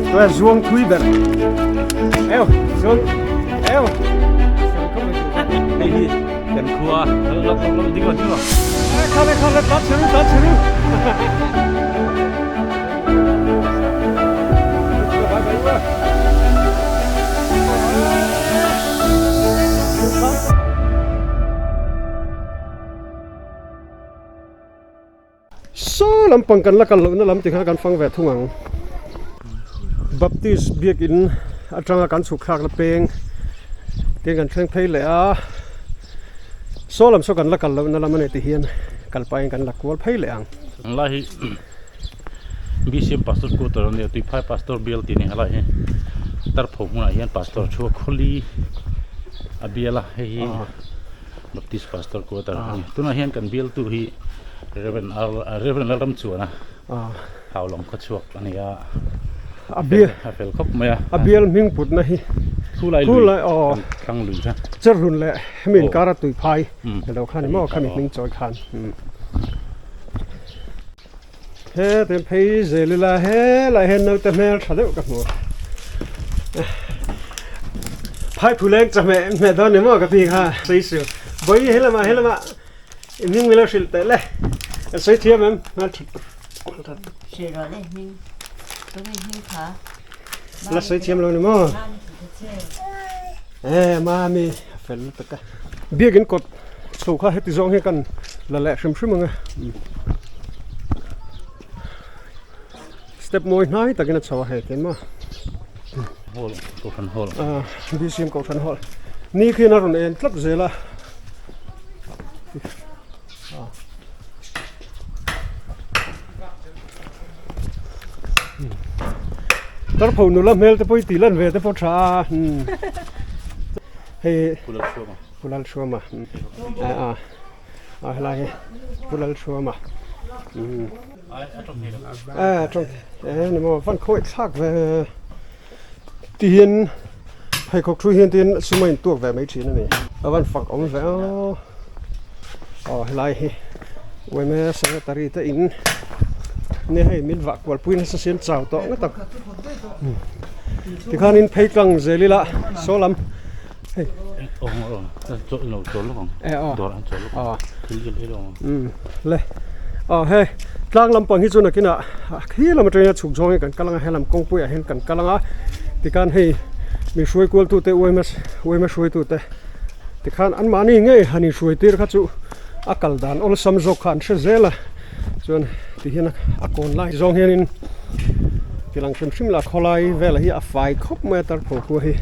Tuia zuang thui ber. Eo, zuang. Eo. Hei hi kan khua lak lak lak ding lo ding lo. Khale khale tlat churu tlat churu. Saw lampang kan la kal lohna lam ti kha kan fang ve thung ang. Baptist biakin atanga kan chhuk thlakna peng te kan thleng phei leh a, saw lam saw kan la kal lohna lam a ni ti hian kal pahin kan la kual phei leh ang. Ang lai hi BCM Pastor Quarter a nia Tuiphai Pastor Bial tih a ni helai hi Tarpho hmunah hian Pastor chhuak khawli a bial a hei hi. Baptist Pastor Quarter a ni. Tunah hian kan bialtu hi Reverend Reverend Lalramchuana Haulawng khawchhuak a ni a. A bial a fel khawp mai a. A bial hming putna hi Khulai lui kan thlang lui kha. Cherhlun leh hemi inkara tui phai alo kha ni maw khami hming chawi khan. He ten phei zel ila helai hian naute hmel tha deuh ka hmu phai phuleng chawhmeh hmeh dawn ni maw ka pi kha sawi su bawi helamah helamah i hming milo hrilh teh le ka sawi thiam em hmel tha Hrilh rawh le hming tunge hming kha la sawi thiam lo ni maw e mami a fel lutuk a biakin kawt chho kha heti zawng hian kan la leh hrim hrim ang e step mawi hnai takin a chho a hei tian maw hall kohhran hall ah bcm kohhran hall ni khian a rawn en tlat zel a Tarpho nula hmel te pawh i tih lan ve te pawh tha a hei Pulal Hruama a a a helai hi Pulal Hruama a tawng e ni maw van khawi thlak ve ti hian pheikhawk thu hian tin sum a intuak ve mai thin a ni a van fak awm ve aw. Aw helai hi yma secretary te in nia hei min vah kual pui nasa siam chau tawh ngawt ang tikhanin phei tlang zel ila saw lam hei le aw hei tlang lampang hi chu nakinah khi lam atangin a chhuk zawng hi kan kal anga helam kawngpuiah hian kan kal anga tikhan hei mi hruai kual tute yma yma hruaitute. Tikhan anmahni ngei han inhruai tir kha chu a kal dan awlsam zawk kha an hre zel a, chuan tihian a kawn lai zawng hianin tilang hrim hrim lah khawlai velah hi a fai khawp mai a tarpho khua hi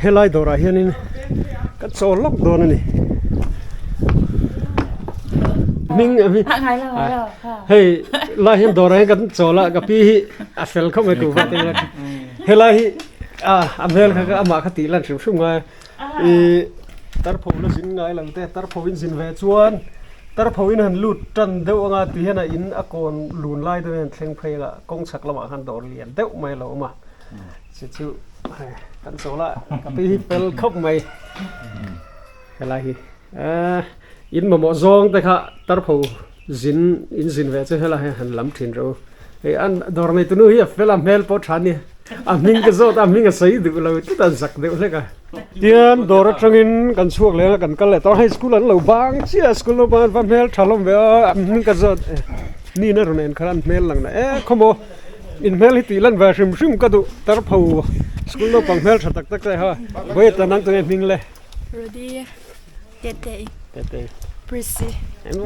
helai dawrah hianin ka chaw lawk dawn a ni. Hming hei lai hian dawrah hian kan chawl a ka pi hi a fel khawp mai kuhva te helai hi a hmel kha amah kha tih lan hrim hrim ngai a. I tarpho la zin ngai lo te tarpho in zin ve chuan tarpho in han lut tan deuh anga ti hian a in a kawn lun lai deuh hian thleng phei anga kawng chhak lamah khan dawr lian deuh mai a lo awm a chu chu hei kan chawl a ka pi hi fel khawp mai helai hi eh in mamawh zawng te kha tarpho zin in zin ve chu helai hian han lam thin rawh u hei an dawr nei tunu hi a fel a hmel pawh tha ania. A hming ka zawt a, a hming a sawi duh lo tlat a, zak deuh hlek a. Tian dawr atangin kan chhuak leh a, kan kal leh tawh a, hei school an lo bang chiah a, school lo bang va hmel tha hlawm ve a, a hming ka zawt ni na rawn en khan an hmel lang na e khawmaw in hmel hi tih lan ve hrim hrim ka duh tarpho school naupang hmel tha tak tak te ha vawi atan ang tunge hming le. Rudy Tete. Tete. Prissy.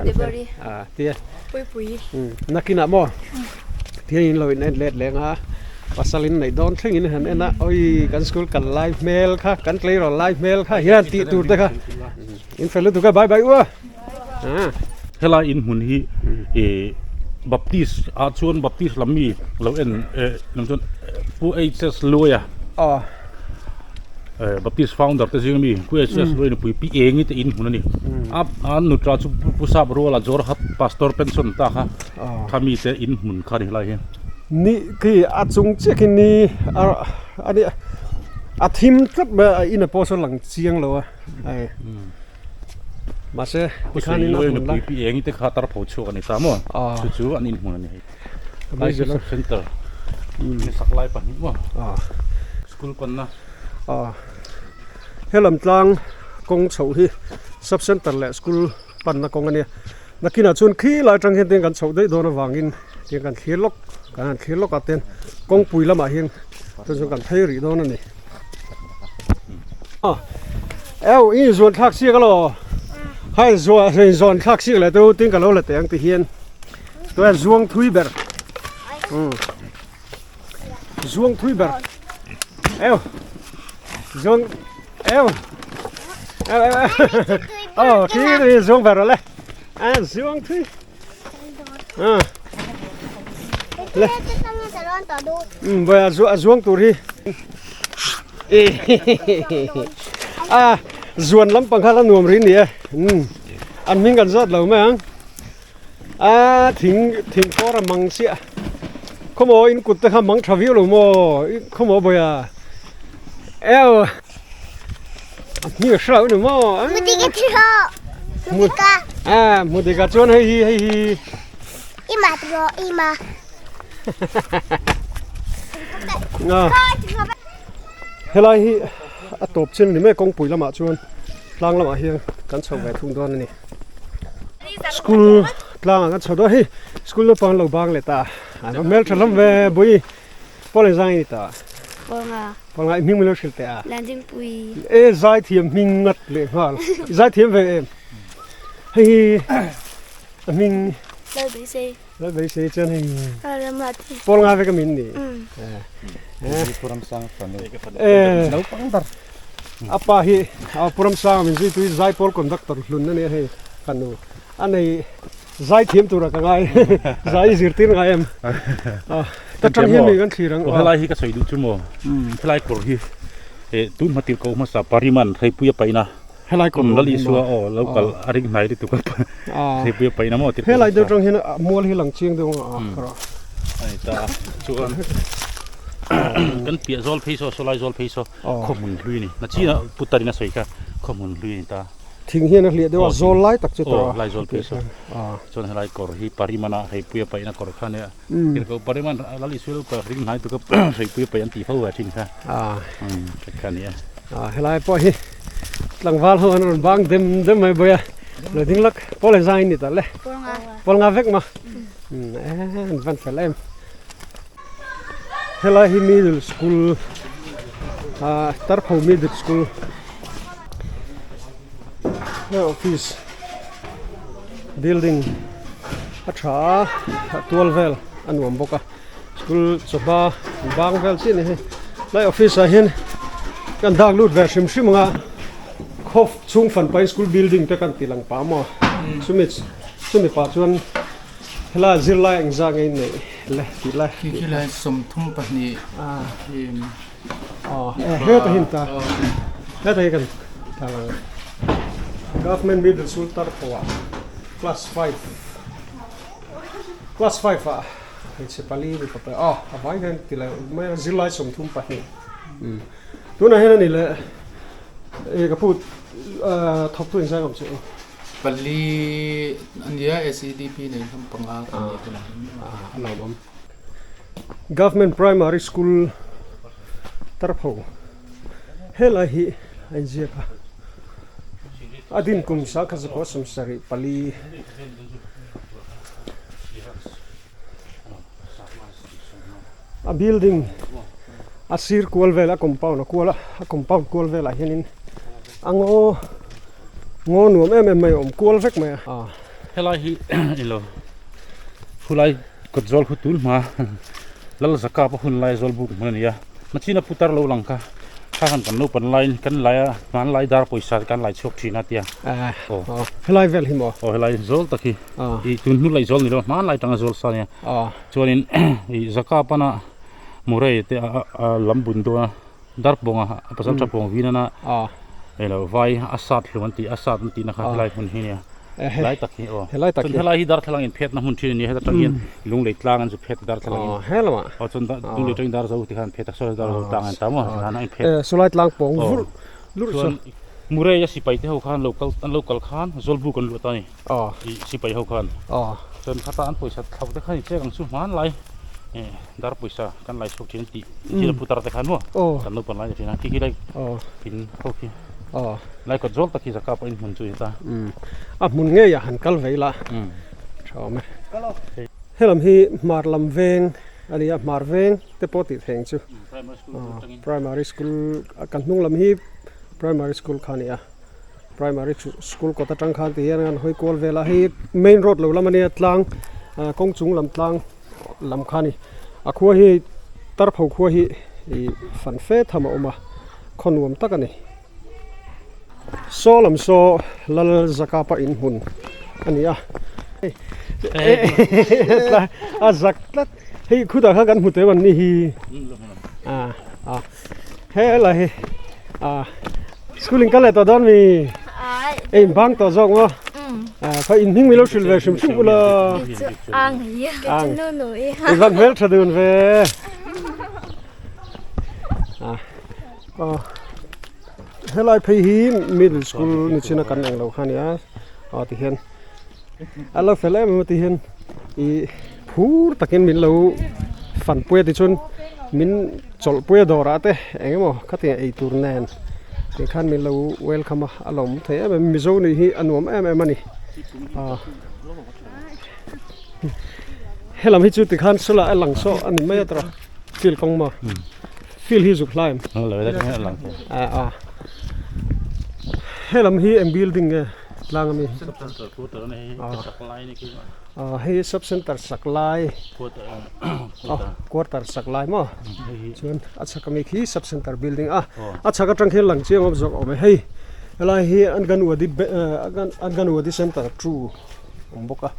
Debori. Ah tia. Pui pui. Nakinah maw tihian in lo in en let leng a pasal in neih dawn thleng in han en a oi kan school kal lai hmel kha kan tleirawl lai hmel kha hian tih tur te kha in fel lutuk a bye bye u a. Helai in hmun hi ih Baptist ah chuan Baptist lam mi lo en eh lam chuan Pu HS Luaia Baptist founder te zing ami Pu HS Luaia nupui Pi Engi te in hmun a ni a a nutra chu Pu Sap Ruala Jorhat pastor pension ta kha khami te in hmun kha a ni helai hi. Ni khi a chung chiah khi ni a a nia a thim tlat mai a in a pawh saw lang chiang lo a hei. Mahse tikhanin a hmun la. Pi Engi te kha tar pho chhuak a ni ta maw? Chu chu an inhmun a ni hei. Ai Center. Ni sak lai pahnih maw? School panna. Helam tlang kawng chhoh hi sub center leh school panna kawng a nia. Nakinah chuan khi lai atang hian kan chhoh daih dawn avangin tiang kan thlir lawk kan han thlir lawk ah ten kawngpui lamah hian chuan chuan kan phei rih dawn a ni. Eo i zuan thlak siak alo hai zuan zuan thlak siak leh te tin ka lo la teh ang ti hian tunah zuang thui ber zuang thui ber eo zuang eo eo eo eo khi thì zuang ber rồi le à zuang thui à le ừ bây giờ zuang tur hi à zuan lampang kha la nuam ri ni e an hming kan zat lo mai ang A thing thing kawr a mang chiah khawmaw in kut te kha mang tha viau lo maw khawmaw bawia eo a hming a hre lo ni maw a hmu dik ah chuan hei hi hei hi helai hi a tawp chin a ni mai kawngpui lamah chuan tlang lamah hian kan chho ve thung dawn a ni. School tlangah kan chho dawn hei school naupang an lo bang leh ta a hmel tha hlawm ve bui pawl engzang i ni ta Pawnga Pawnga i hming min lo hrilh teh a Landingpui e zaithiam hming ngat leh nghal i zaithiam ve em hei hi a hming Lalbeisei Lalbeisei chuan hei Ramati Pawnga vek a min ni e naupang ber A pa hi Pu Ramsanga min zuitu hi Zaipawl conductor hlun a nia hei fanu a nei zai thiam tura ka ngai zai i zirtir ngai em ta tang hian mi kan thlir ang aw helai hi ka sawi duh chu maw helai kawr hi eh tun hma tir ko hmasa pariman hreipui a paihna helai kawr lal isua aw lo kal a ring hnai lutuk a hreipui a paihna maw tir helai deuh tang hian mual hi lang chiang deuh ang a kawr a ni ta chuan kan piah zawl phei saw sawlai zawl phei saw Khaw hmun hlui a ni. Na chin a putar in a sawi kha khaw hmun hlui a ni ta. Thing hian a hliah deuh a, zawl lai tak chu tawh a. Aw, lai zawl phei saw. Chuan helai kawr hi Parimana hreipui a paihna kawr kha nia. Tirhkoh Pariman Lal Isua lo kal ring hnai tuk a hreipui a paih an tih fo ve thin kha. Hre kha a ni a. Helai pawh hi tlangval ho an rawn bang dem dem mai bawih a. Lo ding lak pawl engzang in ni ta le. Pawl nga vek ma. An van fel em. Helai hi middle school ah Tarpho middle school he office building a tha a a tual vel a nuam bawk a school chawhma bang vel chiah a ni hei helai office ah hian kan dak lut ve hrim hrim ang a khaw chhung fan pahin school building te kan tih lang pah maw chumi chumi pah chuan. Helai zirlai engzah nge in neih le tih lai. Khi khi lai 32 Aw heta hi ta heta hi kan ta lang Government Middle School Tarphaw ah class 5 class 5 ah hmeichhe pali mipa pali aw a vai hian ti lo mai a zirlai 32 tunah hian a ni le ka pu thawktu engzah nge awm che u. Pali a nia SEDP nen hian panga kan ni tunah hian. A lawmawm. Government Primary School Tarpho helai hi a inziak a, a din kum sangkhat zakua sawmsarih pali. A building a sir kual vel a compound a kual a a compound kual velah hianin a ngaw ngaw nuam em em mai a awm kual vek mai a. Helai hi ilo khulai kawt zawl khu tun hma lal zaka pawh hun lai zawl buk hmun a ni a nachina putar lo lang kha kha han kan naupan laiin kan lai a hmanlai dar pawisa te kan lai chhuak thin a tia aw helai vel hi maw aw helai zawl tak hi ih tun hnu laih zawl ni lo hmanlai tanga zawl sa ania chuanin ih zaka pana murei te a lam bun dawn a dar pawnga a pasal tha pawng vin ana elo vai a sat hlum an tih a sat an tih na kha helai hmun hi ania helai tak hi aw helai tak hi helai hi darthlalang in phet na hmun thin ania heta tang hian lunglei tlang an zu phet darthlalang in helama aw chuan lunglei tangin dar zo ti khan phet a saw dar zo tlang an tam a han in phet sawlai tlang pawng vur lur chuan murei a sipai te ho khan lo kal an lo kal khan zawlbuk an luah ta ani aw ih sipai ho khan aw chuan khata an pawisa thlauh te khan i chek ang chu hmanlai. Dar pawisa kan lai chhuak thin tih thil a putar te khan maw kan naupang lai ni thin a khi khi lai in ho khi lai kawt zawl tak hi zaka pawh in hmun chu ni ta. A hmun ngei ah han kal vei la tha awm e. Helam hi hmar lam veng a ni a hmar veng te pawh tih theih ang chu primary school kan hnung lam hi primary school kha a ni a primary school kawt atang khan ti hian an hawi kual vel a hei main road lo lam a nia tlang kawng chung lam tlang. lam kha a ni a khua hi tarpho khua hi ih fan fe tham a awm a khaw nuam tak a ni saw lam saw lal zakapa in hmun a ni a a zak tlat hei khutah khan kan hmu teuh an ni hi a a helai hi a school in kal leh tawh dawn mi ei in bang tawh zawk maw khaw in hming milo hrilh ve hrim hrim ula ang ang i van hmel tha dun ve a helai phei hi middle school ni china kan eng lo kha nia a ti hian a lo fel em em a ti hian i phur takin min lo fan pui a tichuan min chawlh pui a dawrah te eng emaw khatiang ei tur nen tih khan min lo welcome a a lawm thei em em mizo nih hi a nuam em em a ni ah helam hi chu tikhan sawlai a lang saw a ni mai a tawrh a field kawng maw field hi zuk hlai em ah helam hi eng building nge tlang ami ah hei sub center sak lai quarter sak lai maw chuan a chhak ami khi sub center building a a chhak atang khian lang chiang awm zawk a awm e hei helai hi anganwadi anganwadi center two awm bawk a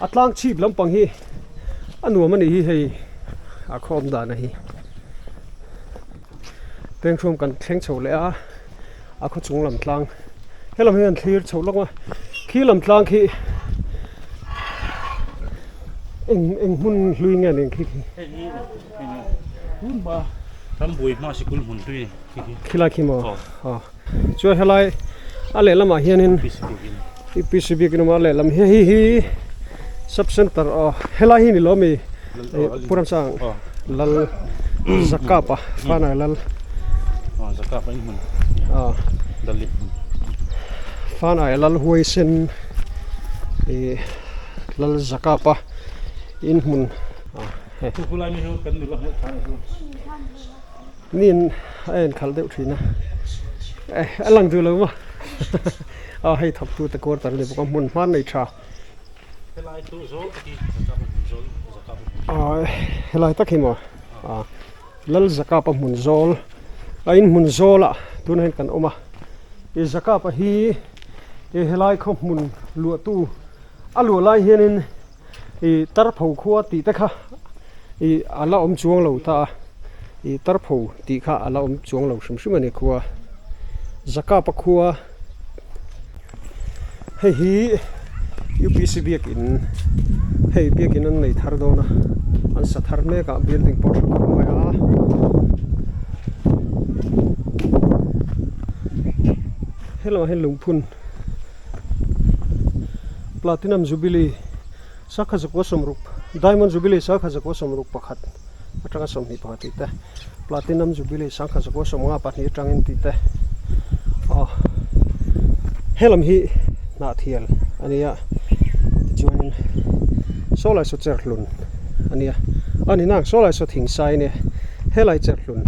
a tlang chhip lampang hi a nuam a nih hi hei a khawm dan a hi pengthuam kan thleng chho leh a a khaw chung lam tlang helam hi an thlir chho lawk a khi lam tlang khi eng eng hmun hlui nge ning khi khi khilai khi maw aw chuan helai a lehlamah hianin UPC biakin awm a lehlam hi hei hi sub center aw helai hi ni lo ami Pu Ramsang Lal Zakapa Fanai Lal Fanai Lal Huaisen ih Lal Zakapa in hmun Nin a en khalh deuh thin a eh a lang duh lo maw a hei thawk tu te quarter a ni bawk a hmun hman nei tha ah helai tak hi maw ah lal zakapa hmun zawl a in hmun zawl ah tunah hian kan awm a ih zakapa hi ih helai khaw hmun luah tu a luah lai hianin. Ih tarpho khua tih te kha ih a la awm chuang lo ta a ih tarpho tih kha a la awm chuang lo hrim hrim a ni khua Zakapa khua hei hi U_P_C biakin hei biakin an nei thar dawn a an sa thar mek a building pawh tha khawp mai a. Helaiah hian lungphun. Platinum Jubilee sakha zakua sawmruk Diamond Jubilee sakha zakua sawmruk pakhat atanga sawmhnih pakhat tih te Platinum Jubilee sangkhat zakua sawmnga pahnih atangin tih te aw helam hi hnahthial a nia tichuanin saw lai saw cherhlun a nia a ni nang saw lai saw thingsai a nia helai cherhlun.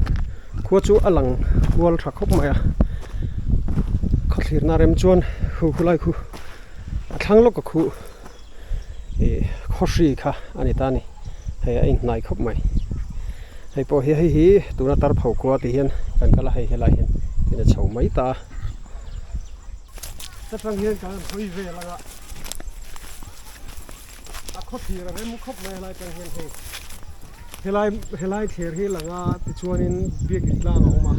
Khua chu a lang kual tha khawp mai a, khawthlirna rem chuan khu khulai khu a thlang lawk a khu ih khaw hri kha a ni ta a ni hei a inhnai khawp mai hei pawh hi hei hi tuna tar pho khua tih hian kan kal a hei helai hian tin a chho mai ta a. Ta tang hian kan hawi vel ang a a khawthlir a rem khawp mai helai tang hian hei. Helai helai thler hi lang a tichuanin biakin tlang a awm a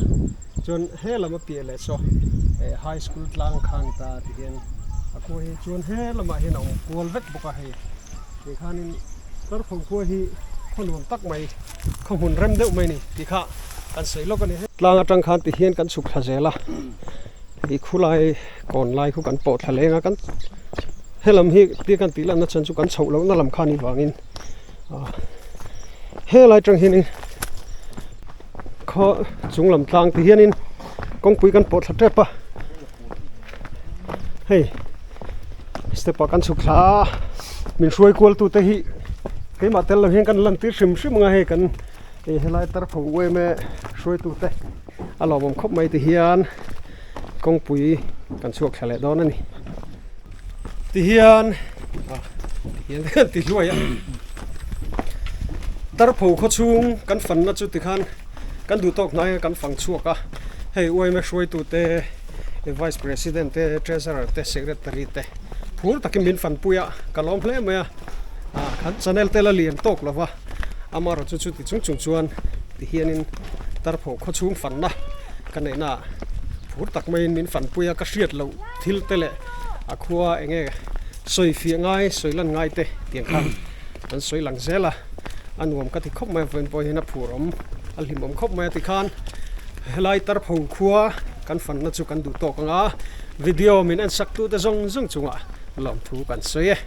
chuan he lam a piah leh saw eh high school tlang kha a ni ta ti hian a khua hi chuan he lamah hian a awm kual vek bawk a hei ti khanin tarpho khua hi khaw nuam tak mai khaw hmun rem deuh mai a ni tih kha kan sawi lawk a ni. Tlang atang khan ti hian kan chhuk thla zel a ih khulai kawn lai khu kan pawh thla leng a kan helam hi tia kan tih lanna chhan chu kan chhoh lohna lam kha a nih vangin. Helai tang hianin khaw chung lam tlang te hianin kawngpui kan pawh thla tep a hei step ah kan chhuk thla a min hruai kual tu te hi keimah tel lo hian kan lan tir hrim hrim ang a hei kan ih helai tarpho uaim e hruai tu te a lawmawm khawp mai ti hian kawngpui kan chhuak thla leh dawn a ni ti hian ah ti hian ti hluai a tarpho khaw chhung kan fanna chu tikhan kan duh tawk hnai a kan fang chhuak a hei uaima hruaitu te vice president te treasurer te secretary te phur takin min fanpui a ka lawm hle mai a ah kan channel te la lian tawk lo va amaherawhchu chu ti chung chung chuan ti hianin tarpho khaw chhung fanna ka neihna ah phur tak maiin min fanpui a ka hriat loh thil te leh a khua eng nge sawi fiah ngai sawi lan ngai te tiang khan an sawi lang zel a a nuam ka ti khawp mai a vawiin pawh hian a phur awm a hlim awm khawp mai a tikhan helai tarpho khua kan fanna chu kan duh tawk ang a video min en sak tute zawng zawng chungah lawmthu kan sawi e.